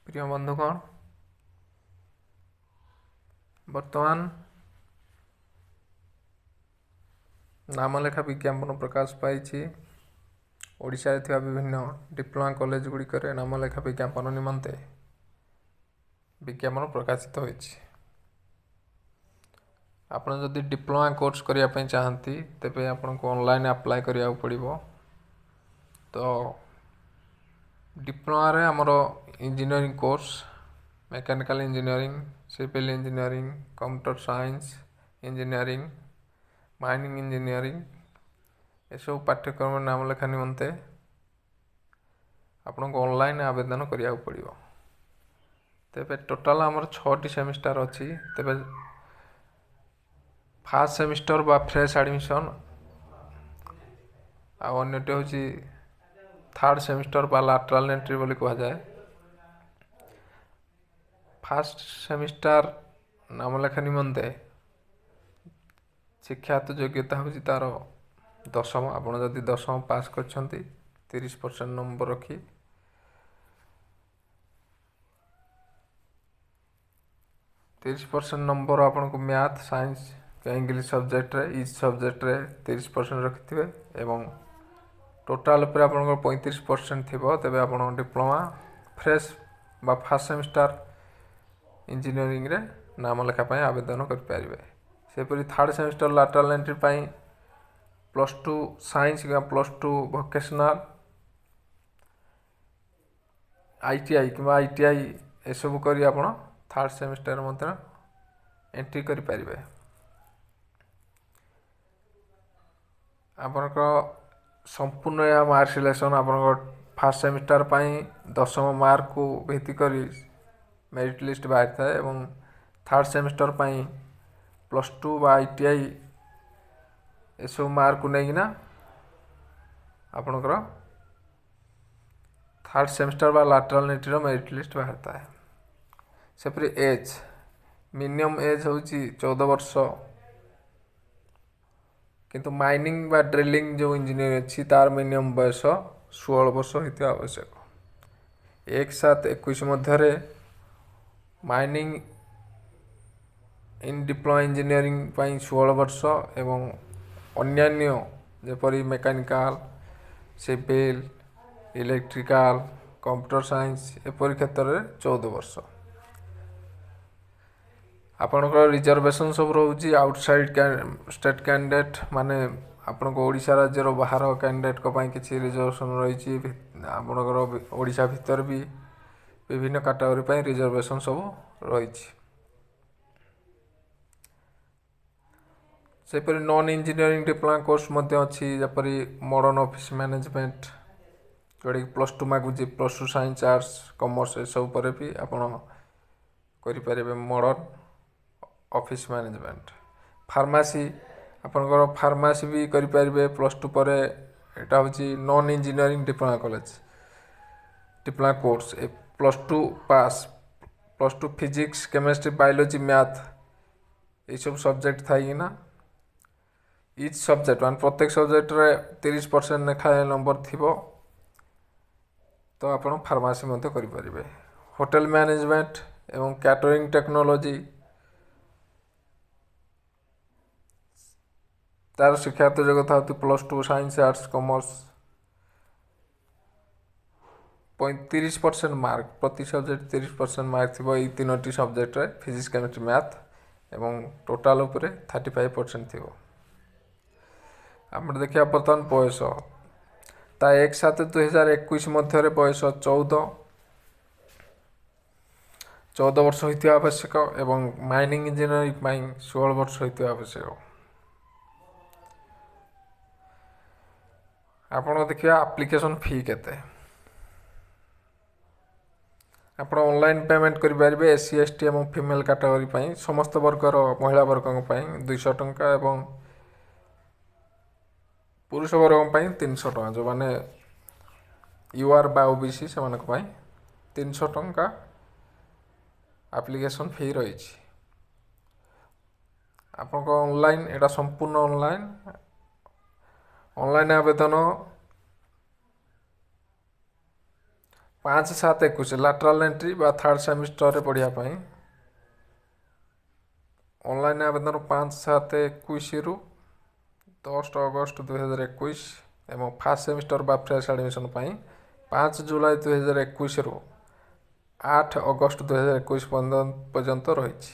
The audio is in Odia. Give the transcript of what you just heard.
ପ୍ରିୟ ବନ୍ଧୁଗଣ, ବର୍ତ୍ତମାନ ନାମଲେଖା ବିଜ୍ଞାପନ ପ୍ରକାଶ ପାଇଛି। ଓଡ଼ିଶାରେ ଥିବା ବିଭିନ୍ନ ଡିପ୍ଲୋମା କଲେଜ ଗୁଡ଼ିକରେ ନାମଲେଖା ବିଜ୍ଞାପନ ନିମନ୍ତେ ବିଜ୍ଞାପନ ପ୍ରକାଶିତ ହୋଇଛି। ଆପଣ ଯଦି ଡିପ୍ଲୋମା କୋର୍ସ କରିବା ପାଇଁ ଚାହାନ୍ତି, ତେବେ ଆପଣଙ୍କୁ ଅନଲାଇନ୍ ଆପ୍ଲାଏ କରିବାକୁ ପଡ଼ିବ। ତ ଡିପ୍ଲୋମାରେ ଆମର engineering course, mechanical engineering, civil engineering, computer science engineering, mining engineering ଏସବୁ ପାଠ୍ୟକ୍ରମ ନାମ ଲେଖା ନିମନ୍ତେ ଆପଣଙ୍କୁ ଅନଲାଇନ୍ ଆବେଦନ କରିବାକୁ ପଡ଼ିବ। ତେବେ ଟୋଟାଲ୍ ଆମର 6ଟି ସେମିଷ୍ଟାର ଅଛି। ତେବେ ଫାର୍ଷ୍ଟ ସେମିଷ୍ଟର ବା ଫ୍ରେଶ୍ ଆଡ଼ମିସନ୍ ଆଉ ଅନ୍ୟଟି ହେଉଛି ଥାର୍ଡ଼ ସେମିଷ୍ଟର ବା ଲାଟରାଲ୍ ଏଣ୍ଟ୍ରି ବୋଲି କୁହାଯାଏ। ଫାର୍ଷ୍ଟ ସେମିଷ୍ଟାର ନାମଲେଖା ନିମନ୍ତେ ଶିକ୍ଷାଗତ ଯୋଗ୍ୟତା ହେଉଛି ତା'ର ଦଶମ। ଆପଣ ଯଦି ଦଶମ ପାସ୍ କରିଛନ୍ତି 30% ନମ୍ବର ରଖି, 30% ନମ୍ବର ଆପଣଙ୍କୁ ମ୍ୟାଥ୍, ସାଇନ୍ସ, ଇଂଲିଶ ସବଜେକ୍ଟରେ, ଇଚ୍ ସବଜେକ୍ଟରେ 30% ରଖିଥିବେ ଏବଂ ଟୋଟାଲ୍ ଉପରେ ଆପଣଙ୍କର 35% ଥିବ, ତେବେ ଆପଣ ଡିପ୍ଲୋମା ଫ୍ରେଶ୍ ବା ଫାର୍ଷ୍ଟ ସେମିଷ୍ଟାର ଇଞ୍ଜିନିୟରିଂରେ ନାମ ଲେଖା ପାଇଁ ଆବେଦନ କରିପାରିବେ। ସେହିପରି ଥାର୍ଡ଼ ସେମିଷ୍ଟର ଲାଟରାଲ୍ ଏଣ୍ଟ୍ରି ପାଇଁ +2 ସାଇନ୍ସ କିମ୍ବା +2 ଭୋକେସନାଲ୍, ITI କିମ୍ବା ITI ଏସବୁ କରି ଆପଣ ଥାର୍ଡ଼ ସେମିଷ୍ଟର ମଧ୍ୟ ଏଣ୍ଟ୍ରି କରିପାରିବେ। ଆପଣଙ୍କ ସମ୍ପୂର୍ଣ୍ଣ ଏହା ମାର୍କ ସିଲେକ୍ସନ୍, ଆପଣଙ୍କ ଫାର୍ଷ୍ଟ ସେମିଷ୍ଟାର ପାଇଁ ଦଶମ ମାର୍କକୁ ଭିତ୍ତି କରି ମେରିଟ୍ ଲିଷ୍ଟ ବାହାରିଥାଏ ଏବଂ ଥାର୍ଡ଼ ସେମିଷ୍ଟର ପାଇଁ +2 ବା ITI ଏସବୁ ମାର୍କକୁ ନେଇକିନା ଆପଣଙ୍କର ଥାର୍ଡ଼ ସେମିଷ୍ଟର ବା ଲାଟରାଲ୍ ଏଣ୍ଟ୍ରିର ମେରିଟ୍ ଲିଷ୍ଟ ବାହାରିଥାଏ। ସେପରି ଏଜ୍, ମିନିମମ୍ ଏଜ୍ ହେଉଛି 14 ବର୍ଷ, କିନ୍ତୁ ମାଇନିଂ ବା ଡ୍ରିଲିଂ ଯେଉଁ ଇଞ୍ଜିନିୟର ଅଛି, ତାର ମିନିମମ୍ ବୟସ 16 ବର୍ଷ ହୋଇଥିବା ଆବଶ୍ୟକ। 1/7/21 ମଧ୍ୟରେ ମାଇନିଂ ଇନ୍ ଡିପ୍ଲୋମା ଇଞ୍ଜିନିୟରିଂ ପାଇଁ 16 ବର୍ଷ ଏବଂ ଅନ୍ୟାନ୍ୟ ଯେପରି mechanical, civil, electrical, computer science ଏପରି କ୍ଷେତ୍ରରେ 14 ବର୍ଷ। ଆପଣଙ୍କର ରିଜର୍ଭେସନ୍ ସବୁ ରହୁଛି। ଆଉଟସାଇଡ଼୍ ଷ୍ଟେଟ୍ କ୍ୟାଣ୍ଡିଡେଟ୍, ମାନେ ଆପଣଙ୍କ ଓଡ଼ିଶା ରାଜ୍ୟର ବାହାର କ୍ୟାଣ୍ଡିଡେଟ୍ଙ୍କ ପାଇଁ କିଛି ରିଜର୍ଭେସନ୍ ରହିଛି। ଆପଣଙ୍କର ଓଡ଼ିଶା ଭିତରେ ବି ବିଭିନ୍ନ କାଟାଗୋରୀ ପାଇଁ ରିଜର୍ଭେସନ୍ ସବୁ ରହିଛି। ସେହିପରି ନନ୍ ଇଞ୍ଜିନିୟରିଂ ଡିପ୍ଲୋମା କୋର୍ସ ମଧ୍ୟ ଅଛି, ଯେପରି ମଡ଼ର୍ଣ୍ଣ ଅଫିସ୍ ମ୍ୟାନେଜମେଣ୍ଟ, ଯେଉଁଟାକି +2 ମାଗୁଛି। +2 ସାଇନ୍ସ, ଆର୍ଟ୍ସ, କମର୍ସ ଏସବୁ ପରେ ବି ଆପଣ କରିପାରିବେ ମଡ଼ର୍ଣ୍ଣ ଅଫିସ୍ ମ୍ୟାନେଜମେଣ୍ଟ। ଫାର୍ମାସି, ଆପଣଙ୍କର ଫାର୍ମାସି ବି କରିପାରିବେ +2 ପରେ। ଏଇଟା ହେଉଛି non engineering diploma college diploma course. ଏ +2 pass, +2 physics, chemistry, biology, math ଏଇସବୁ ସବଜେକ୍ଟ ଥାଇକିନା ଇଚ୍ ସବଜେକ୍ଟ, ମାନେ ପ୍ରତ୍ୟେକ ସବଜେକ୍ଟରେ 30% ଲେଖାଏଁ ନମ୍ବର ଥିବ, ତ ଆପଣ ଫାର୍ମାସି ମଧ୍ୟ କରିପାରିବେ। ହୋଟେଲ ମ୍ୟାନେଜମେଣ୍ଟ ଏବଂ କ୍ୟାଟରିଂ ଟେକ୍ନୋଲୋଜି, ତାର ଶିକ୍ଷାଗତ ଯୋଗ୍ୟତା ହେଉଛି +2 ସାଇନ୍ସ, ଆର୍ଟ୍ସ, କମର୍ସ, 35% ମାର୍କ, ପ୍ରତି ସବଜେକ୍ଟ 30% ମାର୍କ ଥିବ ଏଇ ତିନୋଟି ସବଜେକ୍ଟରେ, ଫିଜିକ୍ସ, କେମିଷ୍ଟ୍ରି, ମ୍ୟାଥ୍, ଏବଂ ଟୋଟାଲ୍ ଉପରେ 35% ଥିବ। ଆମେ ଦେଖିବା ବର୍ତ୍ତମାନ ବୟସ। ତା 1/7/2021 ମଧ୍ୟରେ ବୟସ 14 ବର୍ଷ ହୋଇଥିବା ଆବଶ୍ୟକ ଏବଂ ମାଇନିଂ ଇଞ୍ଜିନିୟରିଂ ପାଇଁ 16 ବର୍ଷ ହୋଇଥିବା ଆବଶ୍ୟକ। ଆପଣ ଦେଖିବା ଆପ୍ଲିକେସନ୍ ଫି କେତେ। ଆପଣ ଅନଲାଇନ୍ ପେମେଣ୍ଟ କରିପାରିବେ। SC, ST ଏବଂ ଫିମେଲ୍ କାଟାଗୋରୀ ପାଇଁ, ସମସ୍ତ ବର୍ଗର ମହିଳା ବର୍ଗଙ୍କ ପାଇଁ 200 ଟଙ୍କା ଏବଂ ପୁରୁଷ ବର୍ଗଙ୍କ ପାଇଁ 300 ଟଙ୍କା। ଯେଉଁମାନେ UR ବା OBC, ସେମାନଙ୍କ ପାଇଁ 300 ଟଙ୍କା ଆପ୍ଲିକେସନ୍ ଫି ରହିଛି। ଆପଣଙ୍କ ଅନଲାଇନ୍, ଏଇଟା ସମ୍ପୂର୍ଣ୍ଣ ଅନଲାଇନ୍। ଅନଲାଇନ୍ ଆବେଦନ 5/7/21 ଲାଟରାଲ୍ ଏଣ୍ଟ୍ରି ବା ଥାର୍ଡ଼ ସେମିଷ୍ଟରରେ ପଢ଼ିବା ପାଇଁ ଅନଲାଇନ୍ ଆବେଦନ 5/7/21ରୁ 10 ଅଗଷ୍ଟ 2021 ଏବଂ ଫାର୍ଷ୍ଟ ସେମିଷ୍ଟର ବା ଫ୍ରେଶ୍ ଆଡ଼ମିସନ୍ ପାଇଁ 5 ଜୁଲାଇ 2021ରୁ 8 ଅଗଷ୍ଟ 2021 ପର୍ଯ୍ୟନ୍ତ ରହିଛି।